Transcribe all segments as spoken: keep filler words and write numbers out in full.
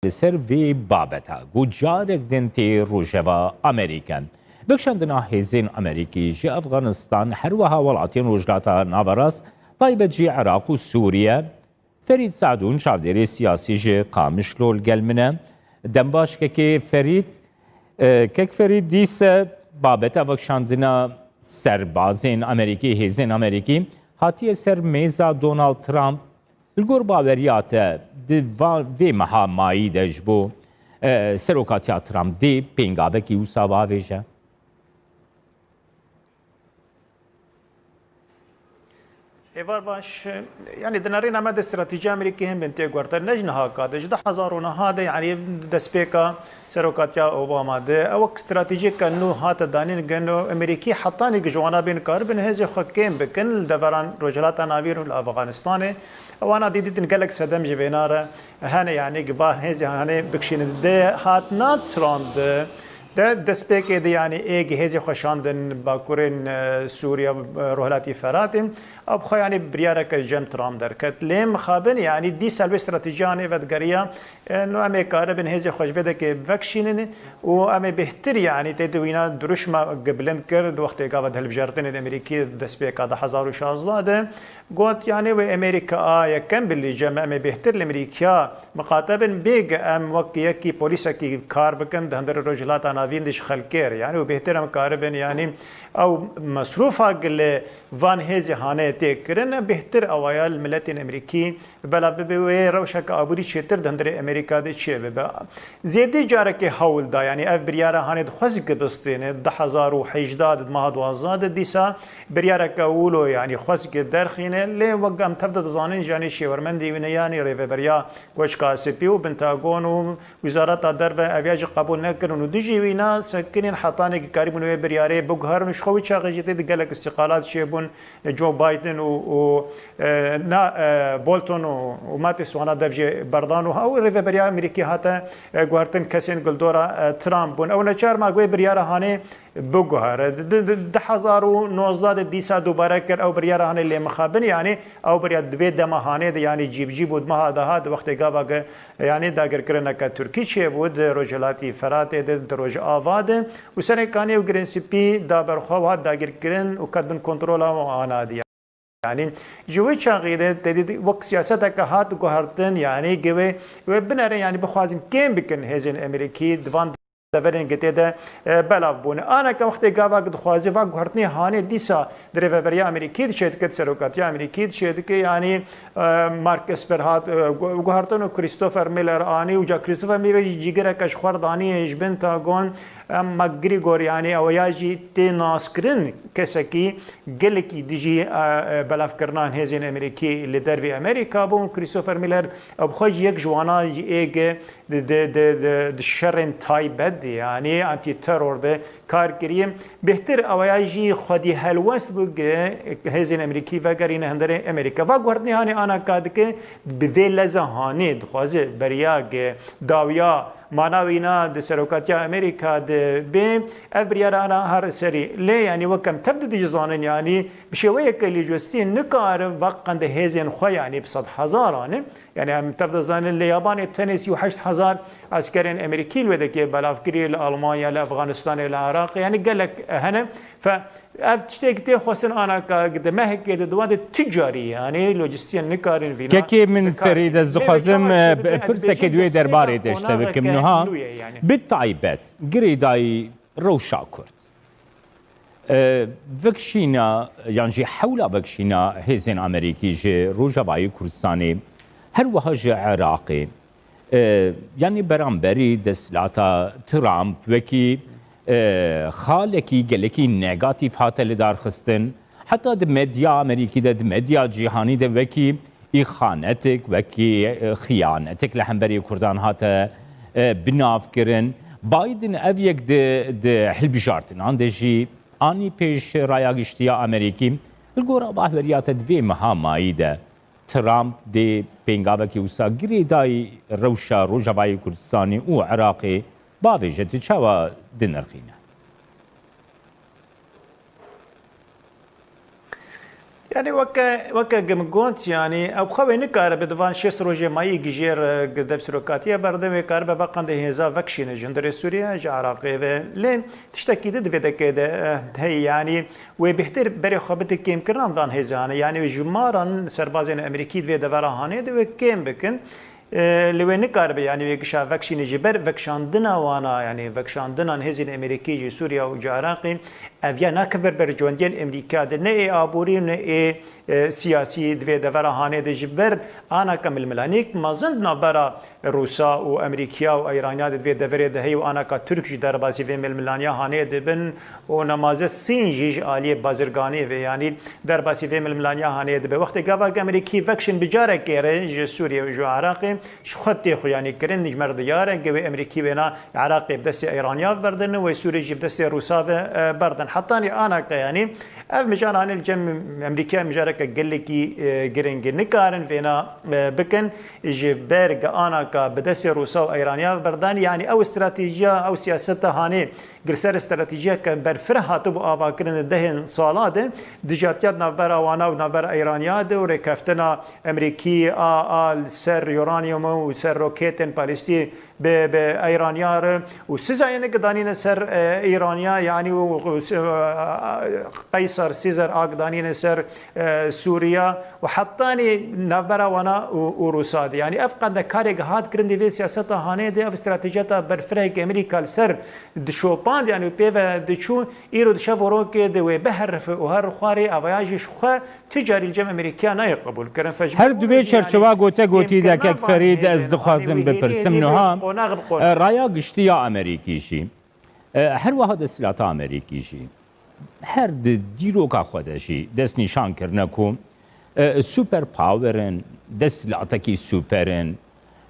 li ser vê babeta ku carek din tê rojeva Amerîkan. Vekişandina hêzên Amerîkî ji Efxanistan, her wiha welatên Rojhilata Naverast, taybet jî Iraq û Sûriye. Ferîd Sadûn, çavdêrê siyasî ji Qamişlo li gel min e. Dembaş kekê Ferîd. E, kek Ferîd, dîse babeta vekişandina serbazên Amerîkî, hêzên Amerîkî hatiye ser mêza Donald Trump. Li gor baweriya te di va-, vê meha mayî de ji bo, e, serokatiya Trump dê pêngavekî wisa bavêje? Êvar baş, yanî di nerîna me de stratejî Amerîkî hin bin tê guhertin. Ne ji niha ka de, ji du hezar û neh de, yanî destpêka serokatiya Obama de, ew wek stratejîka nû hate danîn, geno Amerîkî hetanî ji wana bên karibin hêzê xwe kêm bikin li deveran Rojhilata Navîn û li Afganistanê. Wana dî dîtin gelek sedem ji vêna re hene, yanî van hêzê hanê bikişînin. Di hatina Trump de, de destpêkê de, yanî êg hêzê xwe şandin bakurên, e, Sûriye, e, Rojhilatî Feratê. Ew bi xwe, yanî biryareke cem Trump derket. Lê mixabin, yanî dîsa li wê stratejiyanê vedigeriya, e, no em ê karibin hêzê xwe ji vê dekê vekişînin û em ê bêhtir, yanî tê de wîna duruşma bilind kir di wextê gava di hilbijartinên Amerîkî destpêka du hezar û şazdeh de. Got, yanî wê Amerîka a yekem bilî cem, em ê bêhtir li Amerîka miqate bin, bêge em wek yekî polîsekî kar bikin di hundirê Rojhilata Navîn de ji xelkê re. Yanî û bêhtir em karibin, yanî ew mesrûfa gile van hêzê hanê tê kirin, bêhtir awaya li miletên Amerîkî belav bibe, wê rewşeke aborî çêtir di hundirê Amerîka de çêbibe. Zêdî carekê hewl da, yanî ev biryara hanê dixwest gibistêne, du hezar û hejdeh de, di meha duwazdeh de, dîsa biryareke wilo, yanî xwest derxîne, lê wek em tev de dizanin, yanî şêwermendê wî ne, yanî rêveberiya Koçka Spî û Pentagon û Wizareta Derve ev ya jî qebûl nekirin û dijî wîna sekinîn hetanê ki karîbûn wê biryarê biguherin û ji xwe wî çaxê jî tê de gelek îstîqalat çêbûn. Joe Biden û, û, e, na, e, Bolton û, û Mattis wana dev jê berdan û ew rêveberiya Amerîkî hate, e, guhertin kesên gildora, e, Trump bûn. Ew neçar ma wê biryara hanê biguhere. Di, di, di, du hezar û nozdeh de dîsa dubare kir, ew biryara hanê lê mixabin, yanî ew birya di vê dema hanê de, yanî cîbicî bû di meha dahat, di wextê gava ge, yanî dagirkirineke Tirkî çêbû di Rojhilatî Feratê de, di Rojava de û serê kanê û Grênsipî da ber xwe û hat dagirkirin û ket bin kontrola wana de. Yanî ji wê çaxê de tedî wek siyaseteke hat guhertin, yanî gi wê, wê binerin, yanî bixwazin kêm bikin hêzên Amerîkî di van deverên gi tê de, e, belav bûne. Aneke wextê gava gi dixwaze va guhertinê hanê dîsa di rêveberiya Amerîkî de çêdike, di serokatiya Amerîkî de çêdike, yanî, e, Mark Esper hat, e, gu-, guhertin û Christopher Miller anî û ca Christopher Miller jî cîgireke ji xwe re daniye ji bin tagon, e, McGregor, yanî ew ya jî tê naskirin kesekî gelekî dijî, e, e, belavkirina hêzên Amerîkî li dervê Amerîka bû. Christopher Miller, ew bi xwe jî yek ji wana jî êge di, di, di, di, di şerên taybet de, yanî antîteror de kar kiriye. Bêhtir ew ya jî xwedî helwest bû ge hêzên Amerîkî vegerîne hundirê Amerîka. Va guhertinê hanê ana ka dike bi vê leza hanê dixwaze beriya ge dawiya mana wîna di serokatiya Amerîka de bê, ev biryara ana her serî. Lê, yanî, wek em tev de dizanin, yanî, bi şêweyeke lîcostî nikarin veqende hêzên xwe, yanî, bi sed hezaran e. Yanî, em tev de zanin, li Yabanê tenê sî û heşt hezar eskerên Amerîkî li wê dekê belavkirî, li Almanya, li Efxanistanê, li Iraqê, yanî, gelek hene. Fe, Ev tiştek tê xwestin ana ka di mehekê de, di wan de tu carî, yanî lojîstiyên nikarin vîna. Kekê min Ferîd, ez dixwazim, e, pirseke di wê derbarê de ji te bikim niha. Bi taybet, girêdayî rewşa Kurd. E, vekişîna, yan jî hewla vekişîna hêzên Amerîkî ji Rojavayê Kurdistanê, her wiha ji Iraqê, E, yanî beramberî desthilata Trump wekî, e, xalekî gelekî negatîf hate lidarxistin. Heta di medya Amerîkî de, di medya cîhanî de wekî îxanetik, wekî, e, xiyanetik li hemberî Kurdan hate, e, binavkirin. Biden ev yek di, di hilbijartinan de jî anî pêş raya giştî ya Amerîkî. Li gora bahweriya te di vê meha mayî de Trump dê pêngavekî wisa girêdayî rewşa Rojavayê Kurdistanê û Iraqê bavêje, tu çawa dinirxîne? Yanî weke, weke ge min got, yanî ew xwe wê nikaribe di van şêst rojê mayî gijêr, e, gi dev sirokatiya berde wê karibe veqende hêza vekşîne ji hundirê Sûriye, ji Iraqê ve. Lê tiştekî di di vê dekê de, e, heye, yanî wê bêhtir berê xwe bide kêmkirina van hêzane. Yanî wê jimaran serbazên Amerîkî di vê devera hanê de wê kêm bikin. E, li wê nikaribe, yanî wê gişa vekşînê ji ber vekşandina wana, yanî vekşandinan hêzên Amerîkî ji Sûriye û ji Iraqê, ev ya nake ber berjewendiyên Amerîka de, ne ê aborî, ne ê, e, siyasî di vê devera hanê de ji ber anaka milmilanîk mezin di navbera Rûsa û Amerîkiya û Eyraniya de di vê deverê de heye û anaka Tirk jî derbasî vê milmilaniya hanê dibin û nemaze sîn jî ji aliyê bazirganê ve, yanî derbasî vê milmilaniya hanê dibe. Wextê gava Amerîkî vekşin bi carekê re ji Sûriye û ji Iraqê ji xwe tê xwe, yanî kirin, ji me re diyar e, gewê Amerîkî wêna Iraqê bi destê Eyraniya ve berdin, wê Sûrî jî bi destê Rûsa ve, e, berdin. Hetanî anaka, yanî ev mijaranê li cem Amerîkiya mijareke gelekî, e, giring e. Nikarin vêna, e, bikin, ji ber ge anaka bi destê Rûsa û Eyraniya ve berdan, yanî ew stratejiya, ew siyaseta hanê Li ser stratejiyeke berfireh hatibû avakirin di dehên sala de, dijatiya di navbera wana û navbera Îraniya de û rêkeftina Amerîkî a, a li ser uranyumu û ser roketên balîstî bi, bi Îraniya re û siza yê gidanîne ser, e, Îraniya, yanî û, û, e, Qeysar Sîzer a gidanîne ser, e, Sûriya û hetanî navbera wana û, û Rûsa de. Yanî ev qendekarê hat kirin di vê siyaseta hanê de, ev stratejiyeta berfireheke Amerîka li ser dişopand, yanî pê ve diçû, îro di şev û rokê de wê biherife û her xwarê avaya jî ji xwe tu carî li cem Amerîkiya nayê qebûl kirin. Her di vê çerçewa gote gotî de kek Ferîd, ez dixwazim bipirsim niha, e, raya giştî ya Amerîkî jî, e, her wiha desthilata Amerîkî jî, her di dîroka xwe de jî destnîşan kirine ku, e, superpower in, desthilatekî super in,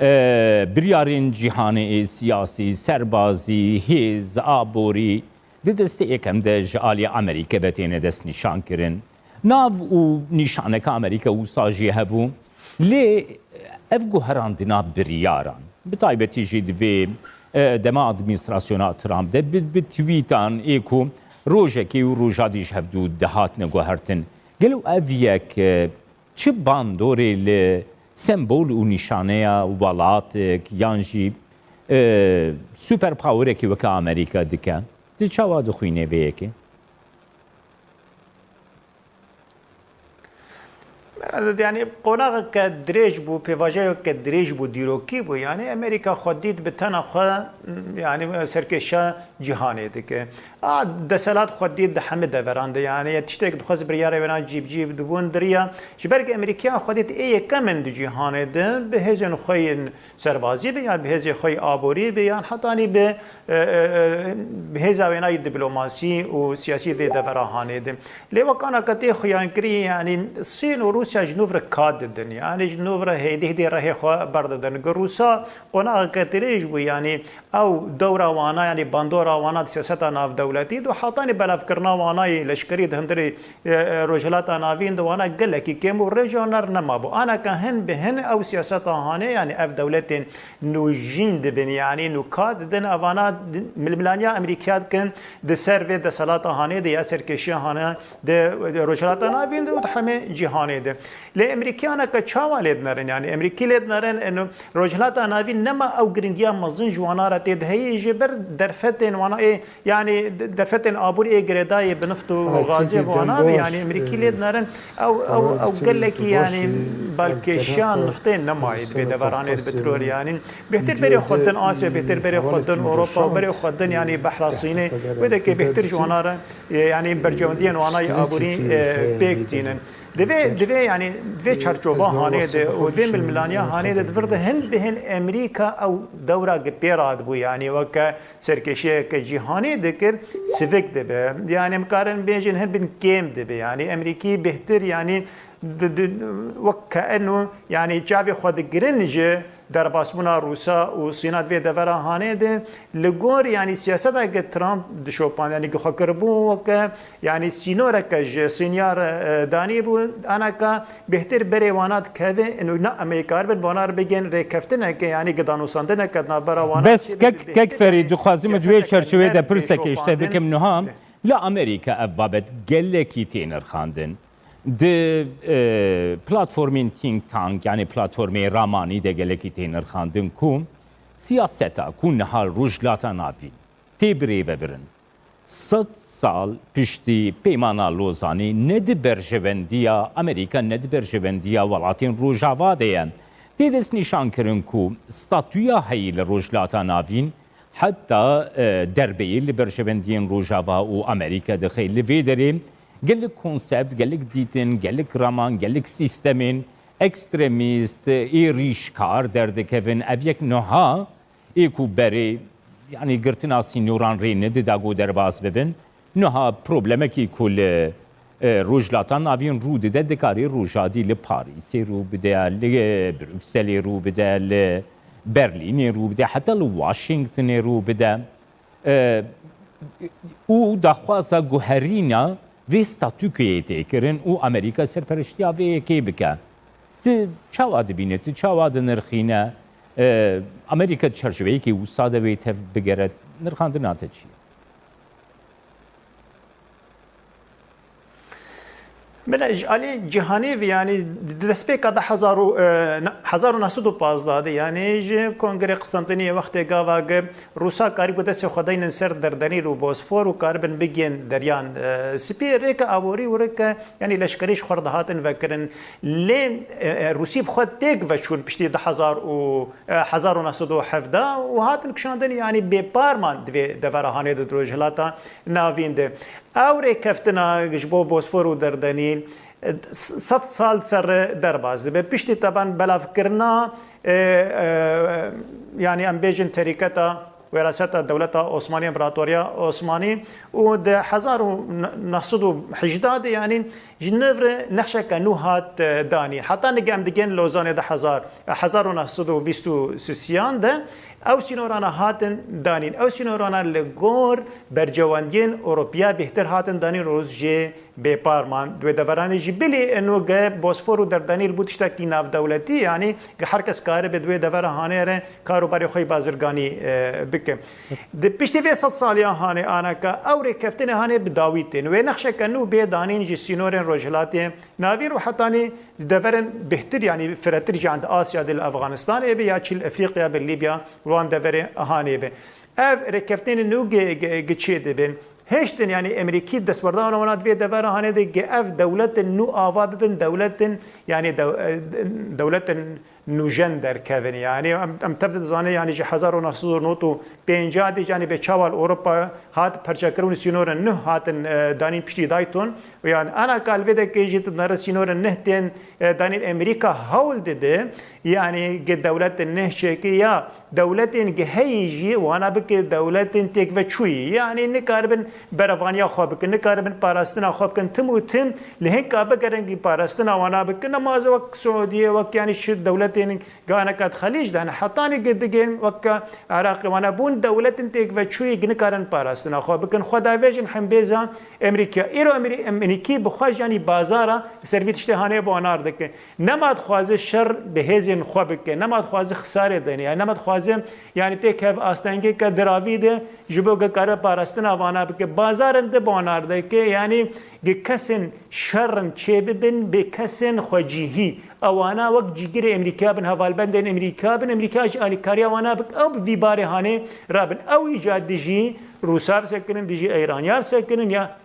e, biryarên cîhanê ê siyasî, serbazî, hêz, aborî di destê yekem de ji alî Amerîke ve têne destnîşan kirin. Nav û nîşaneka Amerîke wisa jî hebû. Lê ev guherandina biryaran, bi taybetî jî di vê, e, dema administrasyona Trump de bi, bi tweetan ê ku rojekê û roja dî ji hevdû dihatine guhertin, gelo ev yek, e, çi bandorê li sembol û nîşaneya welatek yan jî, e, superpowerekî weke Amerîka dike? Tu çawa dixwînê vê yekê? Yanî qonaxeke dirêj bû, pêvajoyeke dirêj bû, dîrokî bû. Yanî Amerîka xwe dît bi tena xwe, yanî serkêşa cîhanê dike. A, deselat xwe dît di hemî deveran de. Yanî tiştek dixwest biryarê wêna cîbicî dibûn diriya. Ji ber ku Amerîkiyan xwe dît ê yekem in di cîhanê de, bi hêzên xwe yên serbazî be, yan bi hêzê xwe yê aborî be, yan hetanî bi, e, e, e, bi hêza wêna yî diplomasî û siyasî vê devera hanê de. Lê wek anaka tê xuyankirî, yanî Sîn û Rûsya ji nû re ka didin. Yanî ji nû re hêdî hêdî rehê xwe berdidin. Gi Rûsa qonaxeke dirêj bû, yanî ew dewra wana, yanî bandora wana di siyaseta navdewletî de û hetanî belavkirina wana yê leşkerî di hundirê e, e, Rojhilata Navîn de wana gelekî kêm û rêja wan nema bû. Anaka hin bi hin ew siyaseta hanê, yanî ev dewletên nûjîn dibin, yanî nûka didin, evana di-, milmilaniya Amerîkiya dikin di ser vê desthilata hanê de ya serkêşiya hanê de, de Rojhilata Navîn de û di hemê cîhanê de. Lê Amerîkiyaneke çawa lê dinerin? Yanî Amerîkî lê dinerin, eno Rojhilata Navîn nema ew giringiya mezin ji wana re tê de heye, ji ber derfetên wana ê Yanî de-, derfetên aborî ê girêdayî bi nift û gazê bi wana be, yanî Amerîkî lê dinerin, ew, ew, ew gelekî, yanî balkêşiya niftê nemayî di vê deveranê de petrol, yanî bêhtir berê xwe din Asya, bêhtir berê xwe din Ewropa û berê xwe din, yanî Behra Sînê, wê dekê bêhtir ji wana re, e, yanî bercewendiyên wana yê aborî, e, pêk tînin. Divê, divê, yanî, divê çarçova hanê de û vê milmilaniya hanê de di vir de hin bi hin Amerîka ew dewra gi pê radibû, yanî weke serkêşiyeke cîhanî dikir, sivik dibe. Yanî, em karin bêjin hin bin kêm dibe. Yanî, Amerîkî bêhtir, yanî, di, di, wek ke eno, yanî, çavê xwe digirin ji derbasbûna Rûsa û Sîna di vê devera hanê de, li gor, yanî, siyaseta ke Trump dişopand, yanî, ke xwe kiribû weke, yanî, sînoreke ji Sînya re, e, danîbû, anaka bêhtir berê wana dikeve, û na em ê karibin bi wana re bigên rêkeftineke, yanî gidanûsandineke di navbera wana Bes çêbe, kek, bi kek bêhtir, Ferî, yanî dixwazim di wê siyaseteke çerçevê de nerm, pirsekê ji te pêşopand bikim niha. Li Amerîka ev babet gelekî tê nirxandin. Di e, platformên think tank, yani platformê ramanî de gelekî tê nirxandin ku siyaseta ku niha li Rojhilata Navîn tê birêvebirin, sed sal piştî Peymana Lozanê ne di berjewendiya Amerîka, ne di berjewendiya welatên Rojava de ye. Tê destnîşankirin ku statûya heyî li Rojhilata Navîn heta e, derbeyê li berjewendiyên Rojava û Amerîka dixe. Li vê derê gelek konsept, gelek dîtin, gelek raman, gelek sîstemên ekstremîst, êrîşkar derdikevin. Ev yek niha ê ku berê, yanî girtina sînoran rê nedida ku derbas bibin. Niha problemekî ku li e, Rojhilata Navîn rû dide, dikarî rojadî li Parîsê rû bide, li Brukselê rû bide, li Berlînê rû bide, heta li Washingtonê rû bide. E, û daxwaza guherîna vê statûkeyê tê kirin û Amerîka serpereştiya vê yekê bike. Tu çawa dibîne, tu çawa dinirxîne? E, Amerîka di çerçeveyekî wisa de wê tev bigere, nirxandina te çi ye? Bila ji alî cîhanê ve, yanî di destpêka de hezar û, e, hezar û neh sed û pazdeh de, yanî ji Kongrê Qistentîniyê wextê gava gi Rûsa karî ku destê xwe deynin ser Derdenîl û Bosfor û karibin bigên Deryan e, Spî, rêke aborî û rêke, yanî leşkerî ji xwe re dihatin vekirin. Lê e, e, Rûsî bi xwe têk veçûn piştî du hezar û, e, hezar û neh sed û hevdeh û hatin kişandin, yanî bêpar man di vê devera hanê de di Rojhilata Navîn de. Ew rêkeftina ji bo Bosfor û Derdenîl, e, sed sal ser re derbas dibe. Piştî teban belavkirina, e, e, yanî em bêjin terîketa, weraseta dewleta Osmanî, Împaratoriya Osmanî û di hezar û neh sed û hejdeh de, yanî ji nû re nexşeke nû hat, e, danîn. Heta nige em digên Lozanê de hezar, hezar û neh sed û bîst û sisiyan de ew sînorana hatin danîn. Ew sînorana li gor bercewendiyên Ewropiya bêhtir hatin danîn, Rûs jê bêpar man. Di wê deveranê jî bilî eno ge Bosfor û Derdenîl bû tiştekî navdewletî, yanî ge her kes karibe di wê devera hanê re kar û barê xwe yê bazirganî, e, bike. Di piştî vê sed saliya hanê anaka ew rêkeftinê hanê bi dawî tên. Wê nexşeke nû bê danîn ji sînorên Rojhilatê Navîn û hetanî di deverên bêhtir, yanî firetir jî, di Asya de li Afganistanê be ya çî li Efrîqya be, Lîbya, wan deverê hanê be. Ev rêkeftinên nû gi, gi, gi çê dibin. Hiştin, yanî Emerîkî destwerdana wana di vê devera hanê de gi ev dewletin nû ava bibin, dewletin, yanî dew-, e, dewletin nûjen derkevin. Yanî em, em tev dizanin, yanî ji hezar û neh sed û nod û pêncî de, yanî bê çawa li Ewropa hat perçekirin û sînorên nû hatin, e, danîn piştî Dayton. Û yanî ana ka li vê dekê jî dinere sînorên neh tên, e, danîn Emerîka hewl dide, yanî gi dewletên neh çêke ya dewletên gi heyî jî wana bike dewletên têkveçûyî. Yanî nikaribin berevaniya xwe bikin, nikaribin parastina xwe bikin. Tim û tim li hinka bigerin gi parastina wana bikin. Nema ez wek Siûdiyê, wek yanî şi dewletên Ganeka di Xelîc de ne. Hetanî gi digên weke Iraqê wana bûn dewletin têkveçûyî gi nikarin parastina xwe bikin. Xwe davêjin hembêza Emerîkiya. Îro Emerî-, Emerîkî bi xwe jî yanî bazara ser vî tiştê hanê bi onar dike. Nema dixwaze şer bi hêzên xwe bike. Nema dixwaze xisarê denê. Yanî nema dixwaze yanî têk hev astengê ke diravî de ji bo ge kare parastina vana bike. Bazarin de bi onar dike. Yanî gi kesên şerin çêbibin, bi kesên xwecihî. Ewana wek cîgirê Emerîka bin, hevalbendên Emerîka bin, Emerîka jî alîkariya wana bik, ew bi vî barê hanê rabin. Ew îca dijî Rûsa bisekirin, dijî Eyraniya bisekirin ya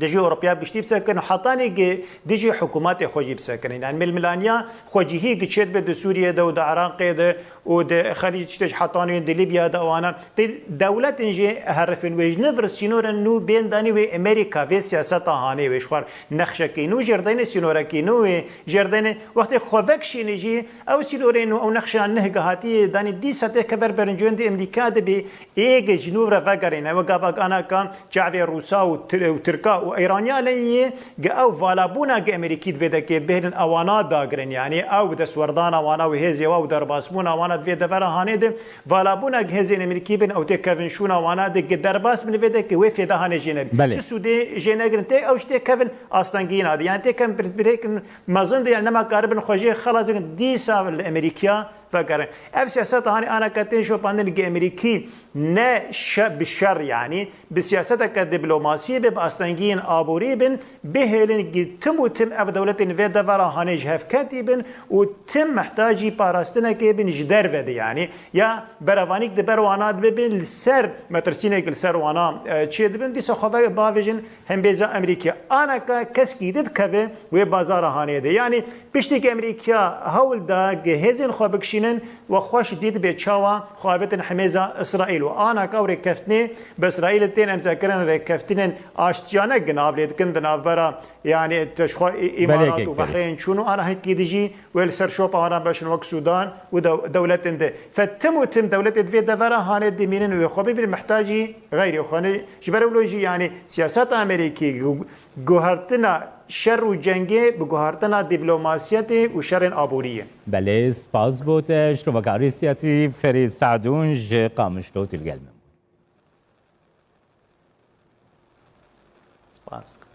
dijî Ewropiya biştî bisekirin, hetanî gi dijî hikûmetê xwe jî bisekirin. Yani milmilaniya xwecihî gi çêdibe di Sûriyê de û di Iraqê de û di Xelîc tiştê ji hetanî di Lîbya de wana. Tê dewletên jî herifin wê ji nû vir sînorên nû bên danî wê Emerîka vê siyaseta hanê wê ji xwe nexşekî nû jêr deyne sînorekî nû wê jêr deyne. Wextê xwe vekişîne jî ew sînorên nû ew nexşeya neh gihatî danî dîsa têke ber berinciyên di Emerîka de bê êge ji nû re vegerîne. Ew gava anaka çavê Rûsa û Tir-, û Tirka û Eyraniya leyê ge ew valabûna ge Emerîkî di vê dekê bihêlin ewana dagirin. Yanî ew bi destwerdana wana wê hêzê wa û derbasbûna wana di vê devera hanê de valabûna ge hêzên Emerîkî bin ew têkevin şûna wana de ge derbas bin vê dekê wê fêda hanê jê nebî. Belê. Tu sûdê jê negirin tê ew ji têkevin astengiyîna de. Yani têkevin pirsbirêkin mezin de yani nema karibin xwe jê xelas bikin dîsa li Emerîkiya vegerin. Ev siyaseta hanê anaka tên şopandin ge Emerîkî ne şe-, bi şer yani bi siyaseteke diplomasiyê be bi astengiyî aborî bin, bihêlin ku tim û tim ev dewletên vê devera hanê ji hev ketî bin û tim mihtacî parastinekê bin ji derve de, yanî ya berevanîk di ber wana dibe bin, li ser metirsînek li ser wana, e, çê dibin, dîsa xwe ve bavêjin hembêza Amerîkî. Anaka keskî didikeve wê bazara hanê de. Yanî piştî ku Amerîka hewl da ku hêzên xwe bikişînin, we xweş dît bê çawa xwe avêtin hemêza Îsraîl û anaka ew rêkeftinê bi Îsraîl tên emzekirin rêkeftinên aştiyane ku nav lê dikin di navbera, yanî, tu ji xwe Î-, Îmarat û Behreyên çûn û ana hinkî dijî wê li ser şopa wana beşin wek Sûdan û dew-, dewletên di. Fe tim û tim dewletê di vê devera hanê dimînin û wê xwe bibînin mihtacî xeyrê xwe ne. Ji ber ew lo jî, yanî, siyaseta Amerîkî gu-, guhertina şer û cengê bi guhertina dîplomasiyetê û şerên aborî ye. Belê, spas bo te, şirovekarê siyasî Ferîd Sadûn ji Qamişlo tu li gel me bû. Spas dikim.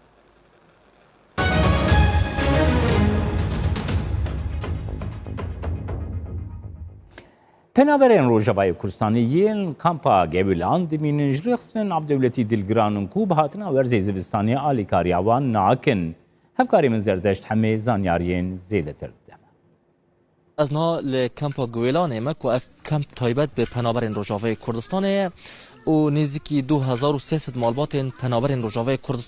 Penaberên Rojavayê Kurdistanê yên kampa Gewîlan dimînin ji rêxistinên Abdewletî dilgiran in ku bi hatina werzê zivistanê alîkariya wan nakin. Hevkarê min Zerdeşt Hemê zanyariyên zêdetir dide. Ez niha li kampa Guwêlanê me, ku ev kamp taybet bi penaberên Rojavayê Kurdistanê ye û nêzîkî du hezar û sê sed malbatên penaberên Rojavayê Kurdistanê